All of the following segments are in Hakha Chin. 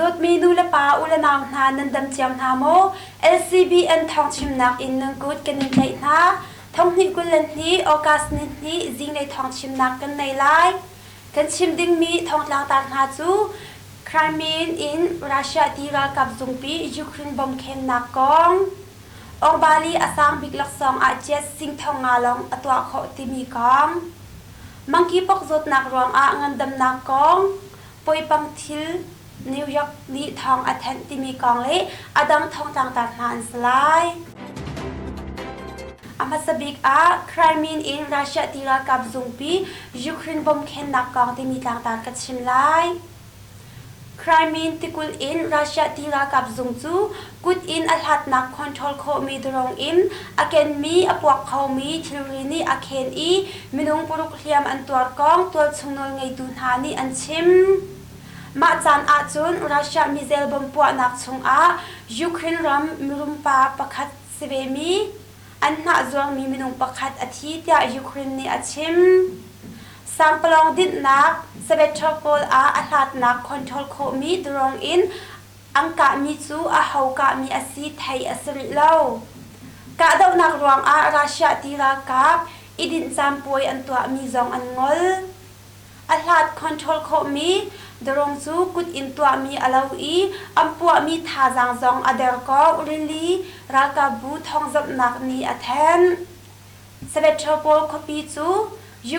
Dawtmi nu le pa, u le nau hna nan dam cio hna maw? LCBN thawngchimnak in nan kut kan in tlaih hna. Thonghnih 22 August ni hnih zinglei thawngchimnak kan nei lai. Kan chim dingmi thongtlangtar hna cu Crimean in Russia ti ralkap zungpi Ukraine bomkhennak kong, Ongbali a sang bik laksawng ah jet sing thong nga lawng a tuah khawh timi kong, Monkeypox zawtnak ruangah ngandamnak kong, poipang thil New York nih thawng a thanh timi kong le a dang thongtlangtar hna an si lai. A hmasa bik ah Crimean in Russia ti ralkap zungpi Ukraine bomkhennak kong timi tlangtar ka chim lai. Crimean tikulh in Russia ti ralkap zung cu kut in a hlatnak control khawhmi drone in a kenmi a puak khomi thilri nih a khen i minung paruk hliam an tuar kong tualchung nawlngeitu hna nih an chim. Mah caan ahcun Russia missile bomb puahnak chungah Ukraine ram mirumpa pakhat si vemi an hnah zuangmi minung pakhat a thi tiah Ukraine nih a chim. Sangpalawng dinhnak Sevastopol ah a hlatnak control khawhmi drone in an kahmi cu aho kahmi a si theih a si rih lo. Kahdohnak ruangah Russia ti ralkap i dinh caan puai an tuahmi zong an ngol. A hlat control khawhmi drone cu kut in tuahmi a lo i an puahmi thazaang zong a der ko rili ralkapbu thawngzamhnak nih a thanh. Sevastopol khuapi cu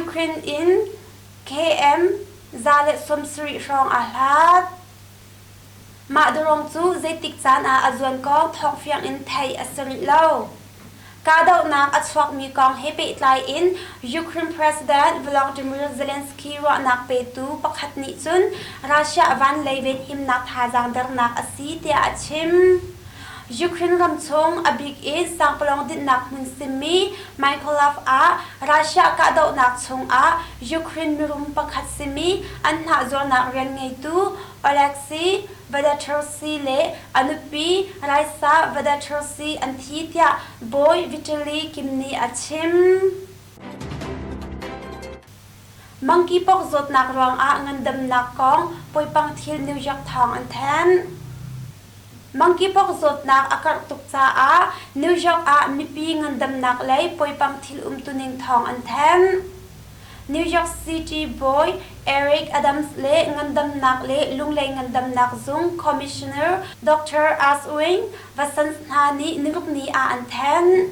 Ukraine in km 170 hrawng aa hlat. Mah drone cu zeitik caan ah a zuan kong thawngfiang in theih a si rih lo. Kahdohnak a chuakmi kong he pehtlai in Ukraine President Volodymyr Zelensky ruahnak petu pakhat nih cun Russia van lei venhimnak thazaang dernak a si tiah a chim. Ukraine ramchung a bik in sangpalawng dinhnak hmun simi Mykolaiv ah Russia kahdohnak chungah Ukraine mirum pakhat simi an hnah zuarnak rian ngeitu Oleksiy Vadatursi le a nupi Raisa Vadatursi an thi tiah Bawi Vitaly Kim nih a chim. Monkeypox zawtnak ruangah ngandamnak kong poipang thil New York thawng an thanh. Monkeypox zawtnak a karh tuk caah New York ah mipi ngandamnak lei poipang thil umtuning thawng an thanh. New York City bawi Eric Adams le ngandamnak le lunglei ngandamnak zung Commissioner Dr. Aswin Vasan hna nih nirukni ah an thanh.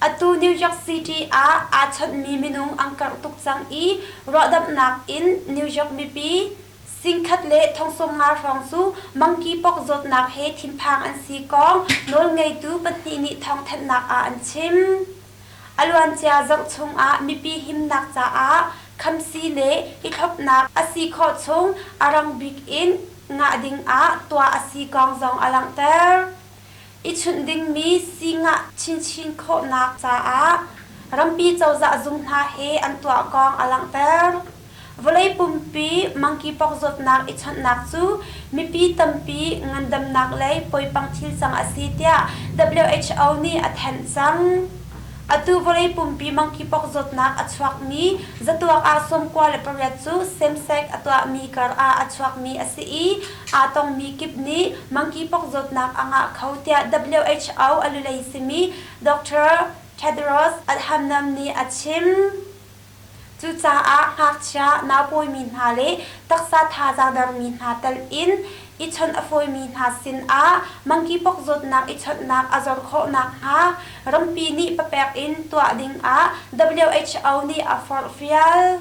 Atu New York City ah aa chawnhmi minung an karh tuk cang i ruahdamhnak in New York mipi singkhat le thongsawmnga hrawng cu monkeypox zawtnak he thinphang an si kong nawlngeitu pahnih nih thawngthanhnak ah an chim. A luancia zarh chungah mipi himnak caah khamsii le i thlopnak a si khawh chung a rang bik in ngah dingah tuah a si kong zong a langhter. I chunh dingmi sii ngah chinchin khawhnak caah rampi cozah zung hna he an tuah kong a langhter. Vawlei pumpi monkeypox zawtnak i chawnhnak cu mipi tampi ngandamnak lei poipang thil cang a si tiah WHO nih a thanh cang. Atu vawlei pumpi monkeypox zawtnak a chuakmi zatuak ah 98 cu same-sex a tuahmi kar ah a chuakmi a si i aa tongmi kip nih monkeypox zawtnak a ngah kho tiah WHO a lulei simi Dr. Tedros Adhanom nih a chim. Cucaah ngakchia naupawimi hna le taksa thazaang dermi hna telh in i chawnh a fawimi hna sinah monkeypox zawtnak i chawnhnak a zor khawh nakhnga rampi nih papek in tuah dingah WHO nih a forhfial.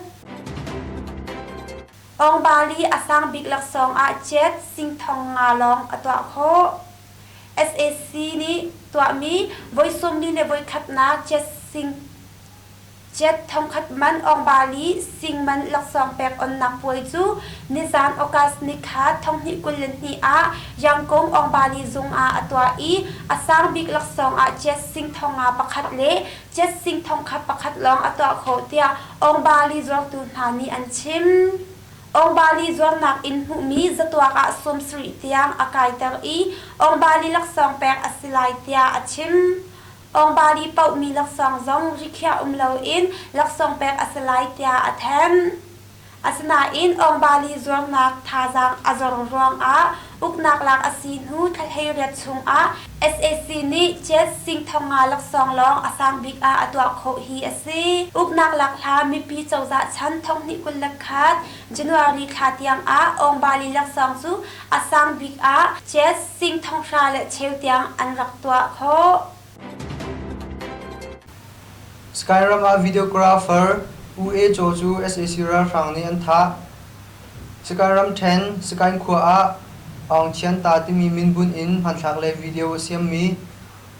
Awngbali a sang bik laksawng ah jet sing thong nga lawng a tuah khawh. SAC nih tuahmi voi 41nak jet sing Jet thongkhat man Awngbali singman laksawng pek onnak puai cu nizan August nikhat 2022 ah Yangon Awngbali zung ah a tuah i a sang bik laksawng ah jet sing thonga pakhat le jet sing thongkhat pakhat lawng a tuah khawh tiah Awngbali zuartu hna nih an chim. Awngbali zuarnak in hmuhmi zatuak ah 70 tiang a kaiter i Awngbali laksawng pek a si lai tiah a chim. Awngbali paohmi laksawng zong rikhiah um loin laksawng pek a si lai tiah a thanh. Asinain awngbali zuarnak thazaang a zor ruangah uknak lak a si hnu thla 18 chungah sac nih kyat sing 5,000 laksawng lawng a sang bik ah a tuah khawh hi a si. Uknak lak hla mipi cozah chan 2021 January thla tiang ah awngbali laksawng cu a sang bik ah kyat sing 5,000 le cheu tiang an rak tuah khawh. Skyram ah videographer U E Caw cu sac ralhrang nih an thah. Skyram ṭhen Sakaing khua ah Aung Chian Ta timi minbunh in hmanthlak le video a siammi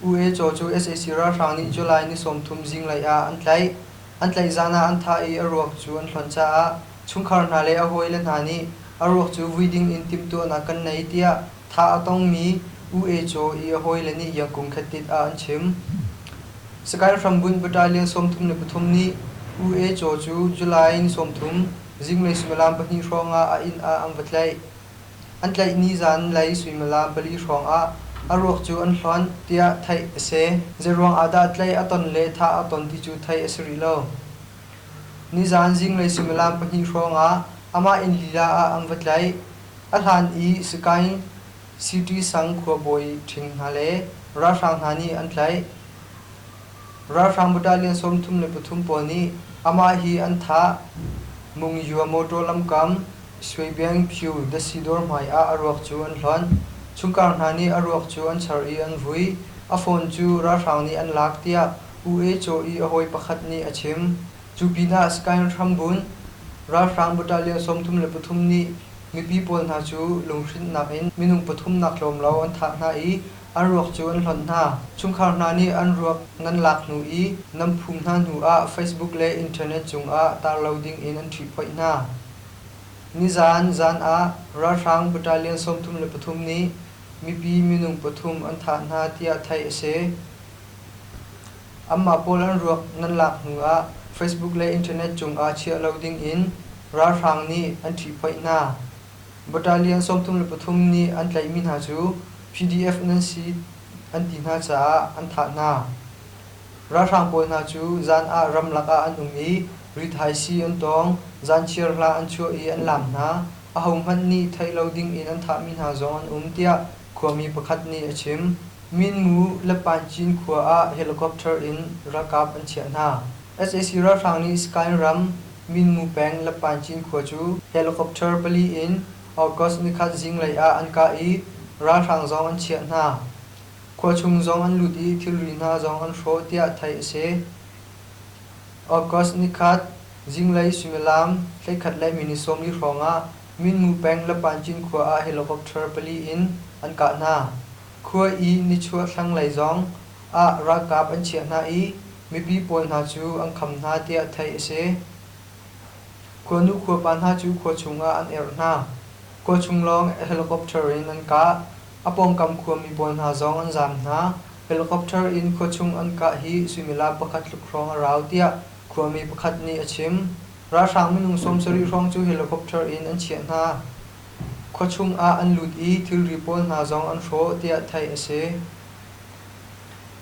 U E Caw cu sac ralhrang nih July ni 30 zinglei ah an tlaih. An tlaih zan ah an thah i a ruak cu an hlonh caah chungkhar hna le a hawile hna nih a ruak cu vui ding in timhtuahnak kan nei tiah Thah a tongmi U E Caw i a hawile nih Yangkung Khatit ah an chim. Sakaing hrambunh Battalion 33 nih U E Caw cu July ni 30, zinglei suimilam 2 hrawngah a inn ah an va tlaih. An tlaih ni zanlei suimilam 4 hrawngah a ruak cu an hlonh tiah theih a si. Zeiruang ah dah tlaih a ton le thah a ton ti cu theih a si rih lo. Nizan zinglei suimilam 2 hrawngah amah inn lila ah an va tlaih. A hlan i Sakaing City sang khuabawi ṭhing hna le ralhrang hna nih an tlaih. Ralhrang battalion 33 pawl nih amah hi an thah. Mungyua motor lamkam Swebiang Phyu datsi dawr hmai ah a ruak cu an hlonh. Chungkhar hna nih a ruak cu an char i an vui. A phone cu ralhrang nih an lak tiah U E Caw i a hawi pakhat nih a chim. Cu pinah Sakaing hrambunh ralhrang battalion 33 nih mipi pawl hna cu lunghrinhnak in minung pathum nak tlawm lo an thah hna i an ruak cu an hlonh hna. Chungkhar hna nih an ruak nan lak hnu i nan phum hna hnu ah Facebook le internet cungah tar lo ding in an ṭhihphoih hna. Nizaan zan ah ralhrang battalion 33 nih mipi minung pathum an thah hna tiah theih a si. Anmah pawl an ruak nan lak hnu ah Facebook le internet cungah chiah lo dingin ralhrang nih an ṭhihphoih hna. Battalion 33 nih an tlaihmi hna cu PDF nan si an ti hna caah an thah hna. Ralhrang pawl hna cu zan ah ramlak ah an um i rithaisii an tawng, zanchiar hla an chuah i an laam hna. Ahohmanh nih theih lo dingin an thahmi hna zong an um tiah khuami pakhat nih a chim. Minmu le Pancin khua ah helicopter in ralkap an chiah hna. Sac ralhrang nih Sakaing ram Minmu peng le Pancin khua cu helicopter pali in August nikhat zinglei ah an kah i ralhrang zong an chiah hna. Khua chung zong an lut i thilri hna zong an hrawh tiah theih a si. August nikhat zinglei suimilam 11 le minute 40 hrawng ah Minmu peng le Pancin khua ah helicopter pali in an kah hna. Khua i nichuah thlanglei zong ah ralkap an chiah hna i mipi pawl hna cu an kham hna tiah theih a si. Khuanu khuapa hna cu khua chungah an erh hna. Khua chung lawng helicopter in an kah. A pawngkam khuami pawl hna zong an zaam hna. Helicopter in khua chung an kah hi suimilam pakhat tluk hrawng a rau tiah khuami pakhat nih a chim. Ralhrang minung 70 hrawng cu helicopter in an chiah hna. Khuachung ah an lut i thilri pawl hna zong an hrawh tiah theih a si.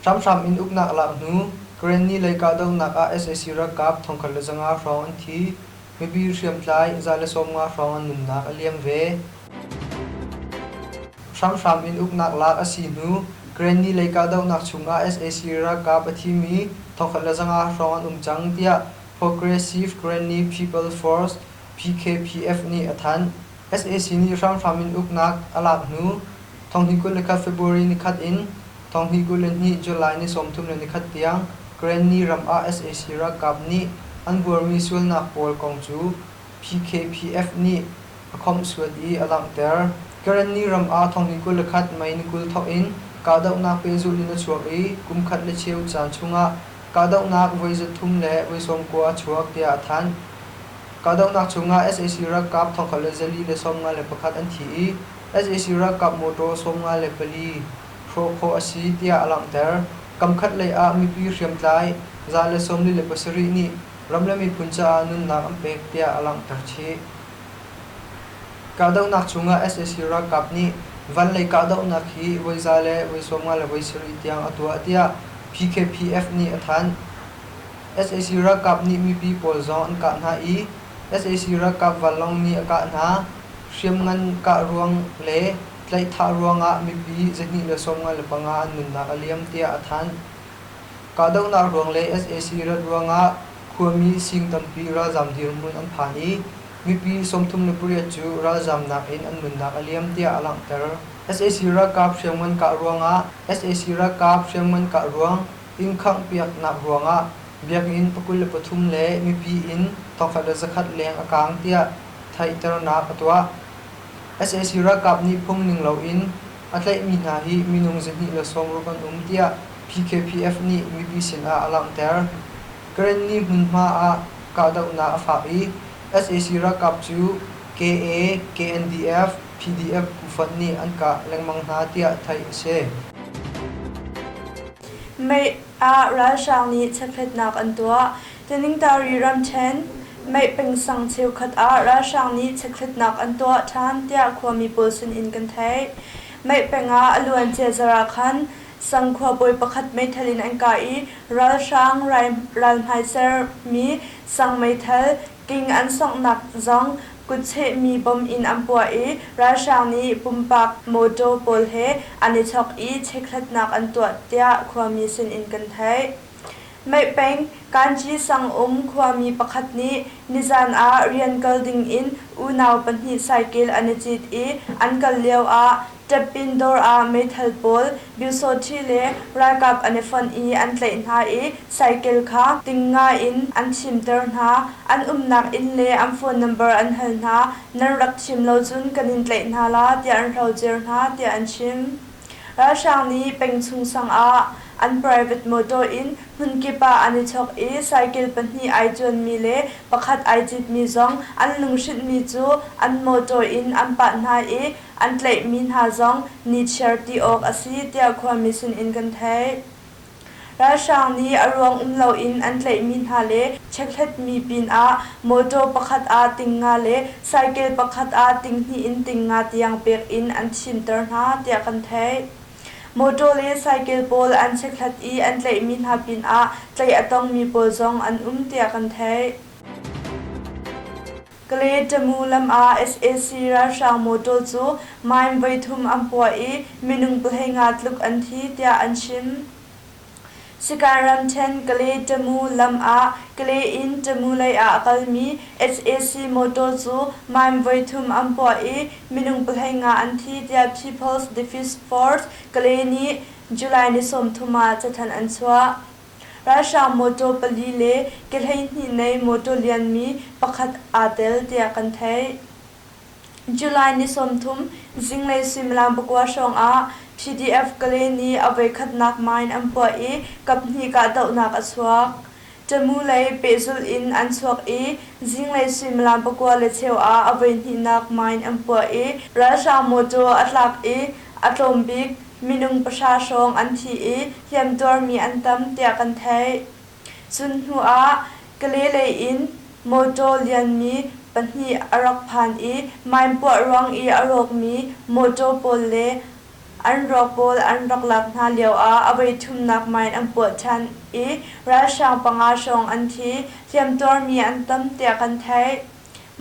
Hramhram in uknak lak hnu Karenni lei kahdohnak ah sac ralkap 1500 hrawng an thi. Mipi hriamtlai 150 hrawng an nunnak a liam ve. Hramhram in uknak lak a si hnu Karenni lei kahdohnak chungah sac ralkap a thimi 1500 hrawng an um cang tiah Progressive Karenni People Force PKPF nih a thanh. Sac nih hramhram in uknak a lak hnu 2021 February nikhat in 2022 July ni 31 tiang Karenni ram ah sac ralkap nih an buarmi sualnak pawl kong cu PKPF nih a khawmhsuat i a langhter. Karenni ram ah 2021 May ni 20 thawk in kahdohnak pehzulh in a chuak i kum khat le cheu caan chungah kahdohnak voi 300 le voi 90 a chuak tiah a thanh. Kahdohnak chungah sac ralkap 1441 an thi i sac ralkap mawṭaw 54 hrawh khawh a si tiah a langhter. Kamkhat lei ah mipi hriamtlai 147 nih ram le miphun caah nunnak an pek tiah a langhter chih. Kahdohnak chungah sac ralkap nih van lei kahdohnak hi voi za le voi 50 le voi sarih tiang a tuah tiah PKPF nih a thanh. Sac ralkap nih mipi pawl zong an kah hna i Sac ralkap vanlawng nih a kah hna. Hriamngan kah ruang le tlaihthah ruangah mipi 295 an nunnak a liam tiah a thanh. Kahdohnak ruang le sac rat ruangah khuami sing tampi ralzaam dirhmun an phan i mipi 38 cu ralzaamnak in an nunnak a liam tiah a langhter. Sac ralkap hriamngan kah ruangah sac ralkap hriamngan kah ruang inn khanghpiaknak ruangah biakinn 23 le mipi inn 1100 leng a kaang tiah theihternak a tuah. Sac ralkap nih phung ning loin a tlaihmi hna hi minung 260 an um tiah PKPF nih mipi sinah a langhter. Karenni hmunhma ah kahdohnak a fak i sac ralkap cu KA, KNDF, PDF phufonh nih an kah lengmang hna tiah theih a si. Mei ah ralhrang nih chekhlatnak an tuah. Taningtari ramṭhen Meihpeng sang cheukhat ah ralhrang nih chekhlatnak an tuah ṭhan tiah khuami pawl sinin kan theih. Meihpeng ah a luancia zarh ah khan sang khuabawi pakhat meithal in an kah i ralhrang ralhmaiser mi sang meithal king an songhnak zong kutchehmi bom in an puah i ralhrang nih pumpak mawṭaw pawl he an i chok i chekhlatnak an tuah tiah khuami sinin kan theih. Meihpeng Kanci sang um khuami pakhat nih nizan ah rian kal dingin unau pahnih saikel an i cit i an kal lioah Ṭeppin dawr ah meithal pawl, Pyusawṭhi le ralkap an i fonh i an tlaih hna i saikel kha tingnga in an thimter hna. An umnak inn le an phone number an hal hna. Nan rak thim lo cun kan in tlaih hna la tiah an hrocer hna tiah an chim. Ralhrang nih pengchung sang ah an private motor in hmunkip ah an i chok i cycle pahnih ai cuanmi le pakhat ai citmi zong an lunghrinhmi cu an motor in an pah hna i an tlaihmi hna zong nichiar ti awk a si tiah khuami sinin kan theih. Ralhrang nih a ruang um loin an tlaihmi hna le chekhlatmi pinah mawṭaw pakhat ah tingnga le saikel pakhat ah tinghnih in tingnga tiang pek in an thimter hna tiah kan theih. Mawṭaw le saikel pawl an chekhlat i an tlaihmi hna pinah tlaih a tongmi pawl zong an um tiah kan theih. Kalay-Tamu lam ah sac ralhrang mawṭaw cu mine voithum an puah i minung 15 tluk an thi tiah an chim. Sikan ramṭhen Kalay-Tamu lam ah Kalay in Tamu lei ah a kalmi sac mawṭaw cu mine voithum an puah i minung 15 an thi tiah People's Defence Force Kalay nih July ni 30 ah cathanh an chuah. Ralhrang mawṭaw pali le ke 12 nei mawṭaw lianmi pakhat aa tel tiah kan theih. July ni 30 zinglei suimilam 9 hrawng ah PDF Kalay nih a voikhatnak mine an puah i kaphnih kahdohnak a chuak. Tamu lei pehzulh in an chuak i zinglei suimilam 9:15 ah a voihnihnak mine an puah i ralhrang mawṭaw a tlak i a tlawm bik Minung pahra hrawng an thi i hliamtuarmi an tam tiah kan theih. Cun hnu ah Kalay lei in mawṭaw lianmi pahnih a rak phan i mine puah ruang i a rawkmi mawṭaw pawl le an ruak pawl an rak lak hna lioah a voithumnak mine an puah ṭhan i ralhrang panga hrawng an thi, hliamtuarmi an tam tiah kan theih.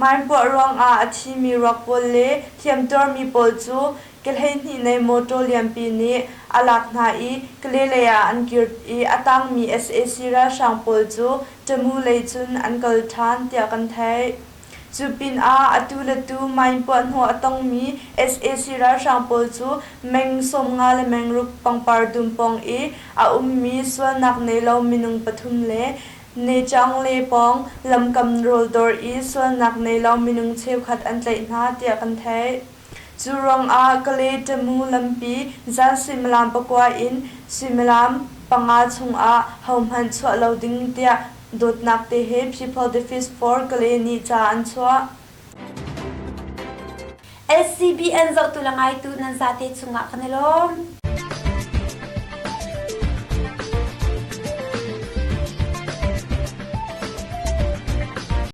Mine puah ruangah a thimi ruak pawl le hliamtuarmi pawl cu ke 12 nei mawṭaw lianpi nih a lak hna i Kalay lei ah an kir i a tangmi sac ralhrang pawl cu Tamu lei cun an kal ṭhan tiah kan theih. Cu pinah atu le tu mine puah hnawh a tongmi sac ralhrang pawl cu meng 50 le meng ruk pangpar dum pawng i a ummi sualnak nei lo minung pathum le Nechaung le pawng lamkam rawldawr i sualnak nei lo minung cheukhat an tlaih hna tiah kan theih. Cu ruangah Kalay-Tamu lampi zan suimilam 9 in suimilam 5 chungah hohmanh chuah lo ding tiah dawtnak te he People Defence for Kalay nih ca an chuah. LCBN zohtu le ngaitu nan zate chungah kan i lawm.